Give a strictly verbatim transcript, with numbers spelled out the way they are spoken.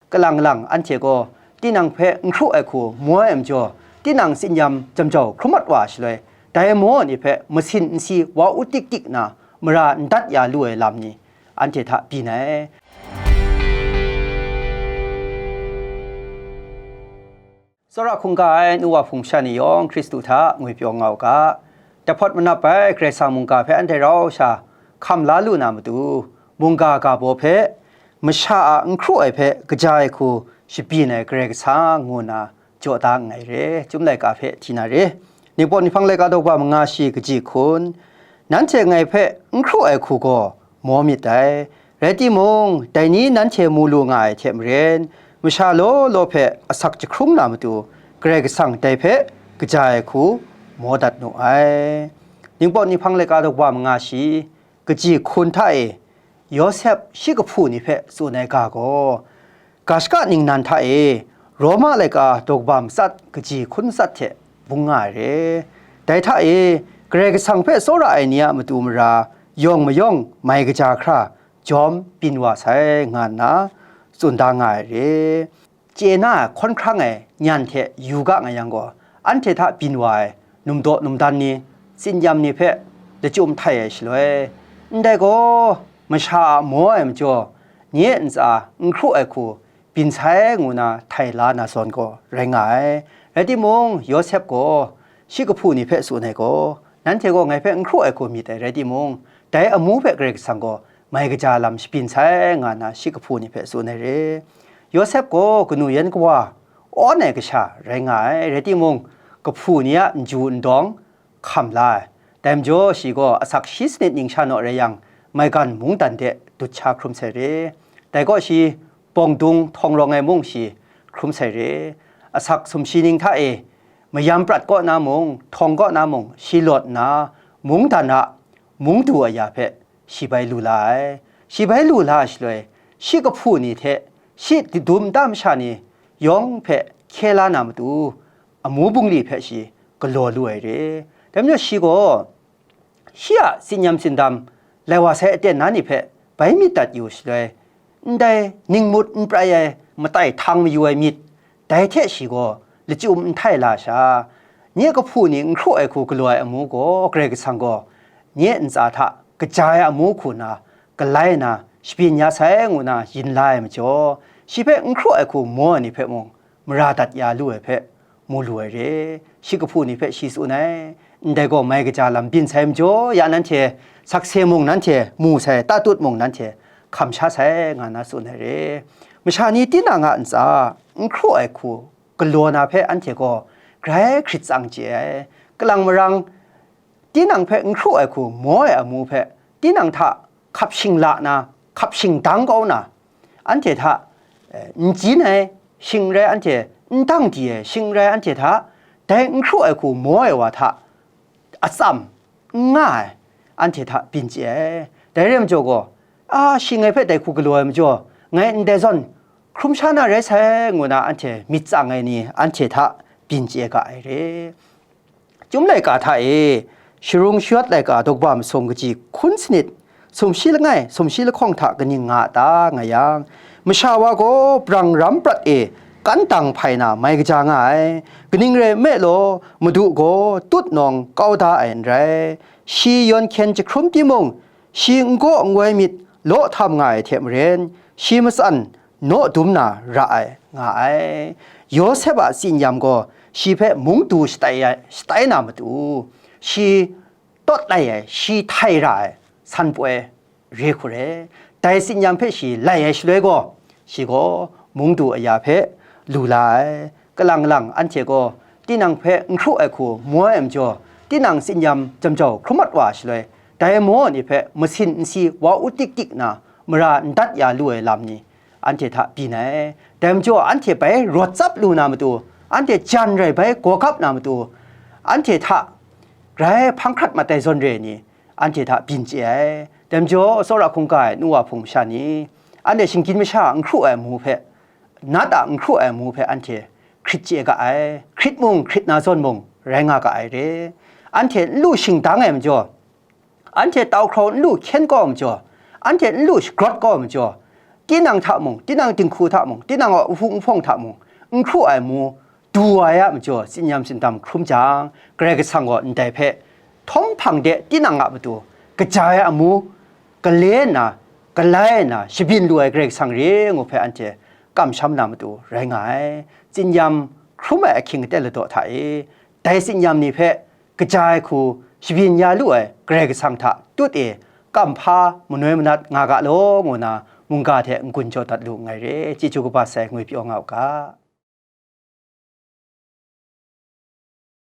Kalang lang anhte gaw tinang hpe n hkru ai hku maw ai majaw, tinang tsin-yam jam jau hkrum mat wa ai shaloi, dai maw ni hpe masin n si wa u tik tik na mara n dat ya lu ai lam ni anhte hta byin ai. Tsawra hkungga ai nu wa hpung sha ni yawng Hkristu hta ngwipyaw nga u ga. Jahpawt manap ai Karai Kasang mungga hpe anhte rau sha hkam la lu na matu, mungga ga baw hpe, masha a n hkru ai hpe kaja ai hku shabyin ai Karai Kasang ngu nna jaw da nngai re, Chyum laika hpe hti na re. Ningpawt Ninghpang laika daw ba manga shi kaji hkun, nanhte ngai hpe n hkru ai hku gaw maw myit dai. Rai timung, dai ni nanhte mu lu nga ai hte maren, masha law law hpe asak jahkrung na matu, Karai Kasang dai hpe kaja ai hku maw dat nu ai. Ningpawt Ninghpang laika daw ba manga shi kaji hkun hta e, Yawsep shi kahpu ni hpe tsun ai ga gaw, ga shaka ningnan hta e, Roma laika daw kaba matsat kaji hkun matsat hte bung nga ai re. Dai hta e, Karai Kasang hpe tsawra ai ni a matu mara yawng mayawng mai kaja hkra jawm byin wa sai, nga nna tsun da nga ai re. Chye na ai hkawn hkrang ai nyan hte yu ga nga yang gaw, anhte hta byin wa ai numdaw numdan ni, tsin-yam ni hpe lachyum htai ai shaloi, ndai gaw masha a maw ai majaw, nye ntsa n hkru ai hku byin sai ngu na htai la na zawn gaw rai nga ai. Rai timung, Yawsep gaw shi kahpu ni hpe tsun ai gaw, nanhte gaw ngai hpe n hkru ai hku myit ai rai timung, dai amu hpe Karai Kasang gaw mai kaja lam shabyin sai, nga nna shi kahpu ni hpe tsun ai re. Yawsep gaw kanu yan kawa awn ai kasha rai nga ai, rai timung, kahpu ni a n ju n dawng hkam la ai. Dai majaw, shi gaw asak shi sanit ning sha naw rai yang, maigan mungdan de dut sha hkrum sai re. Dai kaw shi bawngdung htawng rawng ai mung shi hkrum sai re. Asak sumshi ning hta e, mayam prat kaw na mung, htawng kaw na mung, shi lawt nna, mungdan a mung du aya hpe shi bai lu la ai. Shi bai lu la ai shaloi, shi kahpu ni hte shi dum nta masha ni yawng hpe hkye la na matu, amu bungli hpe shi galaw lu ai re. Dai majaw, shi gaw shi a tsin-yam tsindam lai wa sai aten na ni hpe bai myit dat yu shaloi, ndai ningmut n prai ai matai htang mayu ai myit, dai hte shi gaw lachyum n htai la sha, nye kahpu ni n hkru ai hku galaw ai amu gaw, Karai Kasang gaw nye ntsa hta kaja ai amu hku na galai na shabyin ya sai ngu na yin la ai majaw, shi hpe n hkru ai hku maw ai ni hpe mung mara dat ya lu ai hpe mu lu ai re. Shi kahpu ni hpe shi tsun ai, ndai gaw mai kaja lam byin sai majaw, ya nanhte sakse mung nanhte mu sai, tatut mung nanhte hkam sha sai, nga na tsun ai re. Masha ni tinang a ntsa n hkru ai hku galaw na hpe anhte gaw grai hkrit tsang chye ai. Kalang marang, tinang hpe n hkru ai hku maw ai amu hpe tinang hta hkap shingla na, hkap shingdang kau na, anhte hta, eh, n jin ai shing rai anhte, n dang di ai shing rai anhte hta, dai n hkru ai hku maw ai wa hta atsam n nga ai, anhte hta byin chye ai. Dai re ai majaw gaw, a, shi ngai hpe dai hku galaw ai majaw, ngai ndai zawn hkrum sha na rai sai, ngu na anhte myit tsang ai ni anhte hta byin chye ga ai re. Chyum laika hta e, sharung shayawt laika daw kaba masum kaji hkun sanit, sumshi langai, sumshi lahkawng hta kaning nga a ta, nga yang, masha wa gaw brang ram prat e kan dang hpai na mai kaja nga ai. Kaning rai nme law, Madu gaw tut nawng kau da ai n rai. Shi yawn hkyen jahkrum timung, shi n gaw n wai myit law htam nga ai hte maren, shi matsan naw dum na ra ai, nga ai. Yawsep a tsin-yam gaw shi hpe mung du shatai ai, shatai na matu, shi tawt lai ai, shi htai ra ai san poi re hku re. Dai tsin-yam hpe shi lai ai shaloi gaw, shi gaw mung du aya hpe lu la ai. Kalang lang anhte gaw tinang hpe n hkru ai hku maw ai majaw, tinang tsin-yam jam jau hkrum mat wa ai shaloi, dai maw ni hpe masin n si wa u tik tik na mara n dat ya lu ai lam ni, anhte hta byin ai. Dai majaw, anhte bai rawt tsap lu na matu, anhte jan rai bai gaw gap na matu, anhte hta grai hpang hkrat mat ai zawn re ai ni, anhte hta byin chye ai. Dai majaw, tsawra hkungga ai nu wa hpung masha ni, anhte shinggyim masha a n hkru ai amu hpe, nat a n hkru ai amu hpe anhte hkrit chye ga ai. Hkrit mung, hkrit na zawn mung, rai nga ga ai re. Anhte n lu shingdang ai majaw, anhte tau hkrau n lu hkyen kau ai majaw, anhte n lu shagrawt kau ai majaw, tinang hta mung, tinang dinghku hta mung, tinang a nhpung nhpawng hta mung, n hkru ai amu du ai a majaw, tsin-yam tsindam hkrum jang, Karai Kasang gaw ndai hpe htawm hpang de tinang a matu kaja ai amu gale nna, galai nna, shabyin lu ai Karai Kasang re ngu hpe anhte kamsham na matu rai nga ai. Tsin-yam hkrum ai ahkying aten ladaw hta e, dai tsin-yam ni hpe kaja ai hku shabyin ya lu ai Karai Kasang hta tut e, kamhpa manoi manat nga ga law, ngu na mungga hte n-gun jaw dat lu nngai re. Chyeju kaba sai ngwi pyaw nga u ga.